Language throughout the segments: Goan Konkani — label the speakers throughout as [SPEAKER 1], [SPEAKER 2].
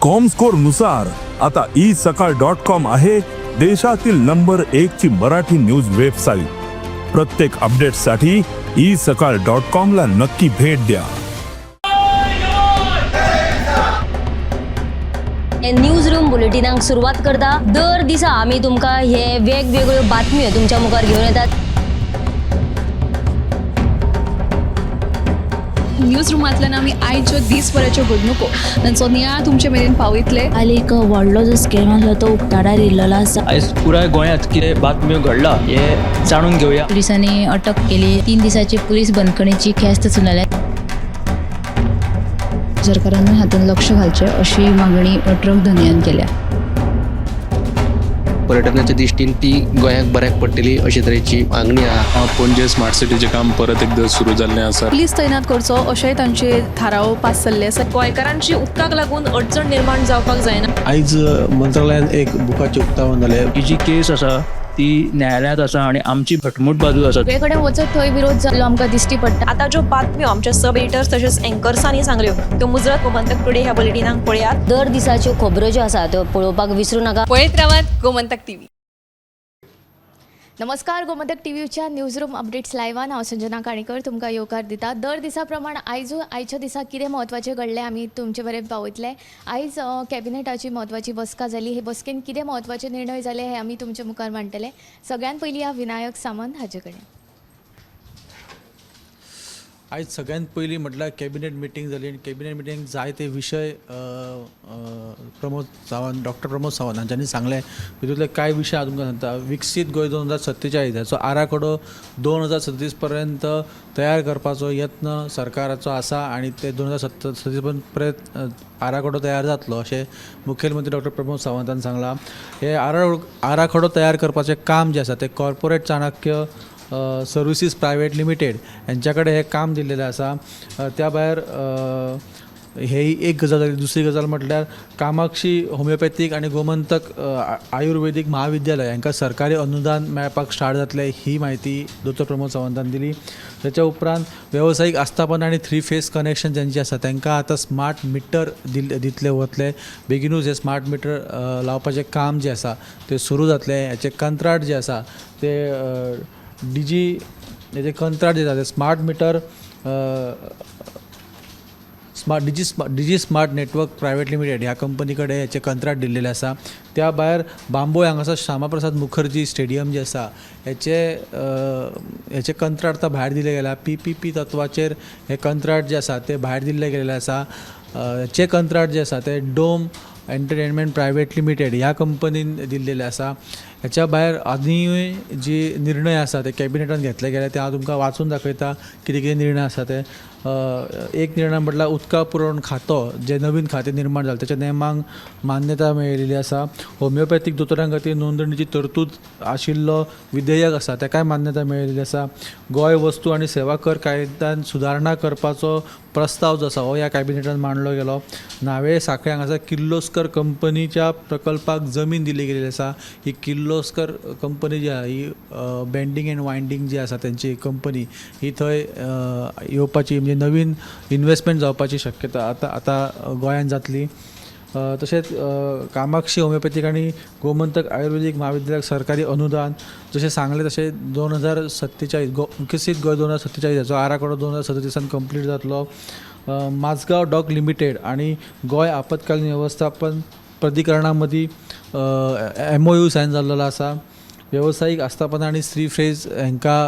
[SPEAKER 1] कॉमस्कोर नुसार आता ई सकाळ डॉट कॉम आहे देशातील नंबर एक ची मराठी न्यूज वेबसाईट. प्रत्येक अपडेटसाठी ई सकाळ डॉट कॉम ला नक्की भेट द्या.
[SPEAKER 2] न्यूज रूम बुलेटिनाक सुरवात करता. दर दिसा आमी तुमकां हे वेगवेगळ्यो बातम्यो तुमच्या मुखार घेवन येतात.
[SPEAKER 3] न्यूज रुमांतल्यान आमी आयच्यो दीसभराच्यो घडणुको तांचो नियाळ तुमचे मेरेन पावयतले.
[SPEAKER 4] हाली एक व्हडलो जो स्कॅम आसलो तो उक्ताडार येयल्लो आसा.
[SPEAKER 5] आयज पुराय गोंयांत कितें बातम्यो घडला हें जाणून घेवया.
[SPEAKER 6] पोलिसांनी अटक केली. 3 दिसाची पोलीस बंदखणीची ख्यास्त सुनायल्या.
[SPEAKER 3] सरकारान हातूंत लक्ष घालचें अशी मागणी ट्रक धनयान केल्या.
[SPEAKER 7] पर्यटनाच्या दृश्टीन ती गोंयाक बऱ्याक पडटली अशे तरेची मागणी आहा.
[SPEAKER 8] पणजे स्मार्ट सिटीचें काम परत एकदां सुरू जाल्लें आसा.
[SPEAKER 3] पुलीस तैनात करचो अशेंय तांचे थाराव पास जाल्ले आसा.
[SPEAKER 9] गोंयकारांची उदकाक लागून अडचण निर्माण जावपाक जायना.
[SPEAKER 10] आयज मंत्रालयान एक बुकाचें उक्तावण जालें.
[SPEAKER 5] ही जी केस आसा ती न्यायालयांत आसा आनी आमची घटमूट बाजू आसा.
[SPEAKER 6] सगळे कडेन वचत थंय विरोध जाल्लो आमकां दिश्टी पडटा.
[SPEAKER 9] आतां ज्यो बातम्यो आमच्या सब एडिटर्स तशेंच एंकर्सांनी सांगल्यो त्यो मुजरत गोमंतक टुडे ह्या बुलेटिनाक पळयात.
[SPEAKER 2] दर दिसाच्यो खबरो ज्यो आसा त्यो पळोवपाक विसरू नाका.
[SPEAKER 3] पळयत रावात गोमंतक टीव्ही.
[SPEAKER 6] नमस्कार, गोमंतक टीव्हीच्या न्यूज रूम अपडेट्स लायव्हान हांव संजना काणेकर तुमकां येवकार दिता. दर दिसा प्रमाण आयजूय आयच्या दिसा कितें म्हत्वाचें घडलें आमी तुमचे मेरेन पावयतले. आयज कॅबिनेटाची म्हत्वाची बसका जाली. हे बसकेन कितें म्हत्वाचे निर्णय जाले हे आमी तुमचे मुखार मांडटले. सगळ्यान पयलीं ह्या विनायक सामंत हाजे कडेन.
[SPEAKER 10] आयज सगळ्यांत पयलीं म्हटल्यार कॅबिनेट मिटींग जाली आनी कॅबिनेट मिटींग जायते विशय प्रमोद सावंत, डॉक्टर प्रमोद सावंत हांच्यांनी सांगले. तितूंतले कांय विशय हांव तुमकां सांगता. विकसीत गोंय 2047 हाचो आराखडो 2037 पर्यंत तयार करपाचो यत्न सरकाराचो आसा आनी ते 2037 पर्यंत आराखडो तयार जातलो अशें मुखेलमंत्री डॉक्टर प्रमोद सावंतान सांगलां. हे आराखडो तयार करपाचें काम जें आसा तें corporate Chanakya services private limited हेंच्या कडेन हें काम दिल्लेलें आसा. त्या भायर हे एक गजाल जाली. दुसरी गजाल म्हटल्यार कामाक्षी होमिओपॅथीक आनी गोमंतक आयुर्वेदीक म्हाविद्यालय हांकां सरकारी अनुदान मेळपाक स्टार्ट जातलें ही म्हायती दोतोर प्रमोद सावंतान दिली. तेच्या उपरांत वेवसायीक आस्थापना आनी थ्री फेज कनेक्शन जांचें आसा तांकां आतां स्मार्ट मिटर दितले वतले. बेगिनूच हे स्मार्ट मिटर लावपाचें काम जें आसा तें सुरू जातलें. हाचें कंत्राट जें आसा तें डीजी हेजें कंत्राट जें आसा smart meter smart Digi smart network private limited ह्या कंपनी कडेन हेचें कंत्राट दिल्लेलें आसा. त्या भायर बांबोळे हांगासर श्यामा प्रसाद मुखर्जी स्टेडियम जें आसा हेचें कंत्राट आतां भायर दिलें गेलां. PPP तत्वाचेर हें कंत्राट जें आसा तें भायर दिल्लें गेल्लें आसा. हेचें कंत्राट जें आसा तें डोम एंटरटेनमेंट प्रायवेट लिमिटेड ह्या कंपनीन दिल्लेलें आसा. हेच्या भायर आनीय जी निर्णय आसा ते कॅबिनेटान घेतले गेले ते हांव तुमकां वाचून दाखयता कितें कितें निर्णय आसा ते. एक निर्णय म्हटल्यार उदका पुरवण खातो जें नवीन खातें निर्माण जालें तेच्या नेमांक मान्यता मेळिल्ली आसा. होमिओपॅथीक दोतोरां खातीर नोंदणीची तरतूद आशिल्लो विधेयक आसा तेकाय मान्यता मेळिल्ली आसा. गोंय वस्तू आनी सेवा कर कायद्यान सुदारणा करपाचो प्रस्ताव जो आसा हो ह्या कॅबिनेटान मांडलो गेलो. नावेले सांखळे हांगासर किर्लोस्कर कंपनीच्या प्रकल्पाक जमीन दिली गेल्ली आसा. ही किर्लोस्कर कंपनी जी आसा ही बेंडींग एंड वायंडींग जी आसा तेंची कंपनी ही थंय येवपाची म्हणजे नवीन इन्वेस्टमेंट जावपाची शक्यता आतां आतां गोंयांत जातली. तशेंच कामाक्षी होमिओपॅथीक आनी गोमंतक आयुर्वेदीक म्हाविद्यालयाक सरकारी अनुदान जशें सांगलें तशें 2047 विकसीत गोंय 2047 हाचो आराखडो 2037 कंप्लीट जातलो. माझगांव डॉक लिमिटेड आनी गोंय आपत्कालीन वेवस्थापन प्राधिकरणा मदीं MOU sign जाल्लो आसा. वेवसायीक आस्थापना आनी स्त्री फेज हांकां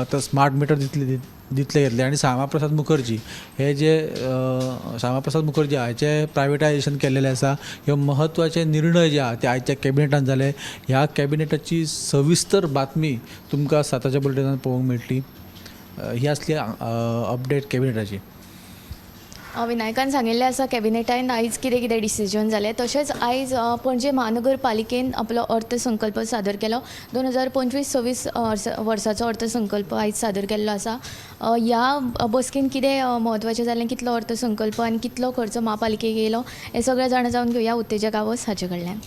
[SPEAKER 10] आतां स्मार्ट मिटर दितले घेतले. आनी श्यामा प्रसाद मुखर्जी हे जे श्यामा प्रसाद मुखर्जी हाचें प्रायवेटायजेशन केल्लेलें आसा. ह्यो म्हत्वाचे निर्णय जे आहा ते आयच्या कॅबिनेटान जाले. ह्या कॅबिनेटाची सविस्तर बातमी तुमकां 7च्या बुलेटिनान पळोवंक मेळटली. ही आसली अपडेट कॅबिनेटाची.
[SPEAKER 6] विनायकान सांगिल्लें आसा कॅबिनेटान आयज कितें कितें डिसिजन जालें. तशेंच आयज पणजे महानगरपालिकेन आपलो अर्थसंकल्प सादर केलो. 2025-26 वर्साचो अर्थसंकल्प आयज सादर केल्लो आसा. ह्या बसकेन कितें म्हत्वाचें जालें, कितलो अर्थसंकल्प आनी कितलो खर्च म्हापालिकेक येयलो हें सगळें जाणा जावन घेवया उत्तेजक गांवस हाचे कडल्यान.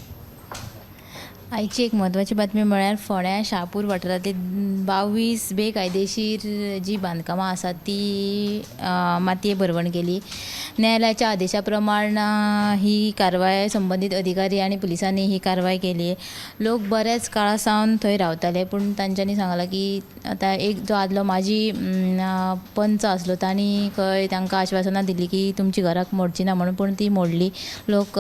[SPEAKER 4] आयची एक म्हत्वाची बातमी म्हळ्यार फोंड्या शाहपूर वाठारांतली 22 बेकायदेशीर जी बांदकामां आसात ती मातये भरवण केली. न्यायालयाच्या आदेशा प्रमाण ही कारवाय संबंदीत अधिकारी आनी पुलिसांनी ही कारवाय केली. लोक बऱ्याच काळा सावन थंय रावताले, पूण तांच्यांनी सांगलां की आतां एक जो आदलो माजी पंच आसलो तांणी खंय तांकां आश्वासनां दिली की तुमची घराक मोडची ना म्हणून, पूण ती मोडली. लोक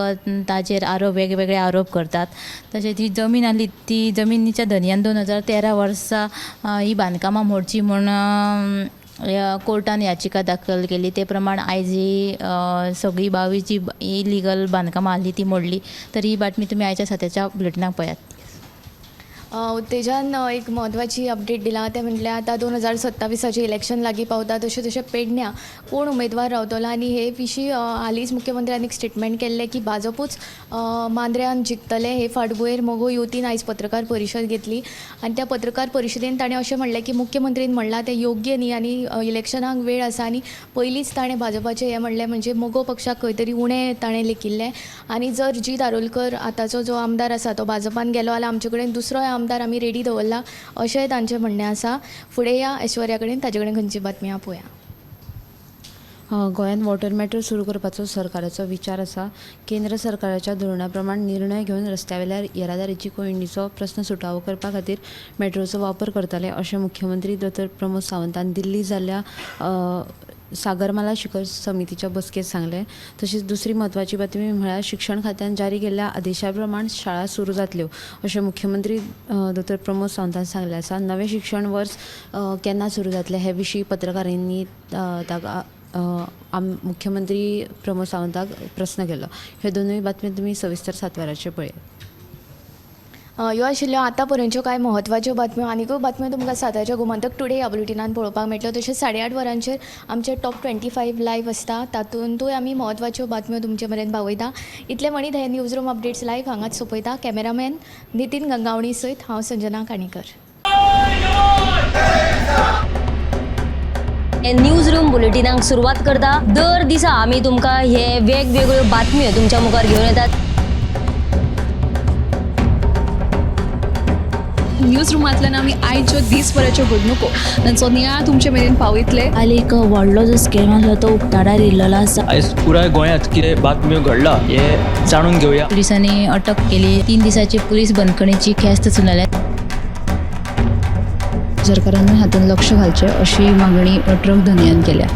[SPEAKER 4] ताचेर आरोप, वेगवेगळे आरोप करतात. तशेंच ही जमीन आसली ती जमिनीच्या धनयान 2013 वर्सा ही बांदकामां मोडची म्हूण कोर्टान याचिका दाखल केली. ते प्रमाण आयज ही सगळी 22 जी इलिगल बांदकामां आसली ती मोडली. तर ही बातमी तुमी आयच्या सद्याच्या बुलेटिनाक पळयात.
[SPEAKER 6] उत्तेजान एक म्हत्वाची अपडेट दिला तें म्हटल्यार आतां 2027आचें इलेक्शन लागीं पावता तशें तशें पेडण्यां कोण उमेदवार रावतलो आनी हे विशीं हालींच मुख्यमंत्र्यान एक स्टेटमेंट केल्लें की भाजपूच मांद्र्यान जिखतले. हे फाटभुंयेर मगो युतीन आयज पत्रकार परिशद घेतली आनी त्या पत्रकार परिशदेन ताणें अशें म्हणलें की मुख्यमंत्रीन म्हणलां तें योग्य न्ही आनी इलेक्शनाक वेळ आसा आनी पयलींच ताणें भाजपाचें हें म्हणलें म्हणजे मगो पक्षाक खंय तरी उणें ताणें लेखिल्लें. आनी जर जी दारोलकर आतांचो जो आमदार आसा तो भाजपान गेलो जाल्यार आमचे कडेन दुसरोय आमदार आमी रेडी दवरला अशेंय तांचें म्हणणें आसा. फुडें या ऐश्वर्या कडेन, ताजे कडेन खंयची बातमी आहा पळोवया.
[SPEAKER 11] गोंयांत वॉटर मेट्रो सुरू करपाचो सरकाराचो विचार आसा. केंद्र सरकाराच्या धोरणा प्रमाण निर्णय घेवन रस्त्या वयल्या येरादारीची कोंयडीचो प्रस्न सुटावो करपा खातीर मेट्रोचो वापर करतले अशें मुख्यमंत्री दोतोर प्रमोद सावंतान दिल्ली जाल्ल्या सागरमाला शिखर समितीच्या बसकेंत सांगलें. तशीच दुसरी म्हत्वाची बातमी म्हळ्यार शिक्षण खात्यान जारी केल्ल्या आदेशा प्रमाण शाळा सुरू जातल्यो अशें मुख्यमंत्री दोतोर प्रमोद सावंतान सांगलें आसा. नवें शिक्षण वर्स केन्ना सुरू जातलें हे विशीं पत्रकारांनी ताका मुख्यमंत्री प्रमोद सावंताक प्रस्न केलो. ह्यो दोनूय बातमी तुमी सविस्तर 7 वरांचेर पळयात.
[SPEAKER 6] ह्यो आशिल्ल्यो आतां पर्यंतच्यो कांय म्हत्वाच्यो बातम्यो. आनिकूय बातम्यो तुमकां 7च्या गोमंतक टुडे ह्या बुलेटिनान पळोवपाक मेळटल्यो. तशेंच 8:30 वरांचेर आमचे टॉप 25 लायव्ह आसता, तातुंतूय आमी म्हत्वाच्यो बातम्यो तुमचे मेरेन पावयता. इतले म्हणीत हे न्यूज रूम अपडेट्स लायव्ह हांगाच सोंपयता. कॅमेरामॅन नितीन गंगावणी सयत हांव संजना काणेकर.
[SPEAKER 2] हे न्यूज रूम बुलेटिनाक सुरवात करता. दर दिसा आमी तुमकां हे वेगवेगळ्यो बातम्यो तुमच्या मुखार घेवन येतात.
[SPEAKER 3] न्यूज रुमांतल्यान आमी आयच्यो दीसभराच्यो घडणुको तांचो नियाळ तुमचे मेरेन पावयतले.
[SPEAKER 4] काल एक व्हडलो जो स्कॅम आसलो तो उक्ताडार येयल्लो आसा.
[SPEAKER 5] आयज पुराय गोंयांत कितें बातम्यो घडला हे जाणून घेवया.
[SPEAKER 4] पुलिसांनी अटक केली. 3 दिसाची पुलीस बंदखणीची ख्यास्त सुनायल्या.
[SPEAKER 11] सरकारान हातूंत लक्ष घालचें अशी मागणी ट्रक धनयान केल्या.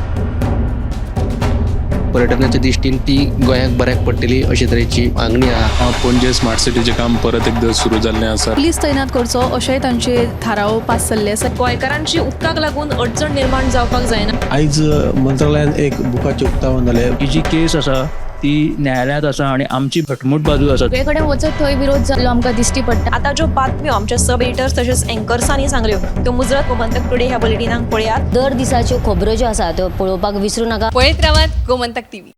[SPEAKER 7] पर्यटनाच्या दृश्टीन ती गोंयाक बऱ्याक पडटली अशे तरेची मागणी आहा.
[SPEAKER 8] पणजे स्मार्ट सिटीचें काम परत एकदां सुरू जाल्लें आसा.
[SPEAKER 3] पुलीस तैनात करचो अशेंय तांचे थाराव पास जाल्ले आसा.
[SPEAKER 9] गोंयकारांची उदकाक लागून अडचण निर्माण जावपाक जायना.
[SPEAKER 10] आयज मंत्रालयान एक बुकाचें उक्तावण जालें.
[SPEAKER 5] ही जी केस आसा ती न्यायालयांत आसा आनी आमची घटमूट बाजू आसा.
[SPEAKER 6] सगळे कडेन वचत थंय विरोध जाल्लो आमकां दिश्टी पडटा.
[SPEAKER 9] आतां ज्यो बातम्यो आमच्या सब एडिटर्स तशेंच एंकर्सांनी सांगल्यो त्यो मुजरत गोमंतक टुडे ह्या बुलेटिनाक पळयात.
[SPEAKER 2] दर दिसाच्यो खबरो ज्यो आसा त्यो पळोवपाक विसरूं नाका.
[SPEAKER 3] पळयत रावात गोमंतक टीव्ही.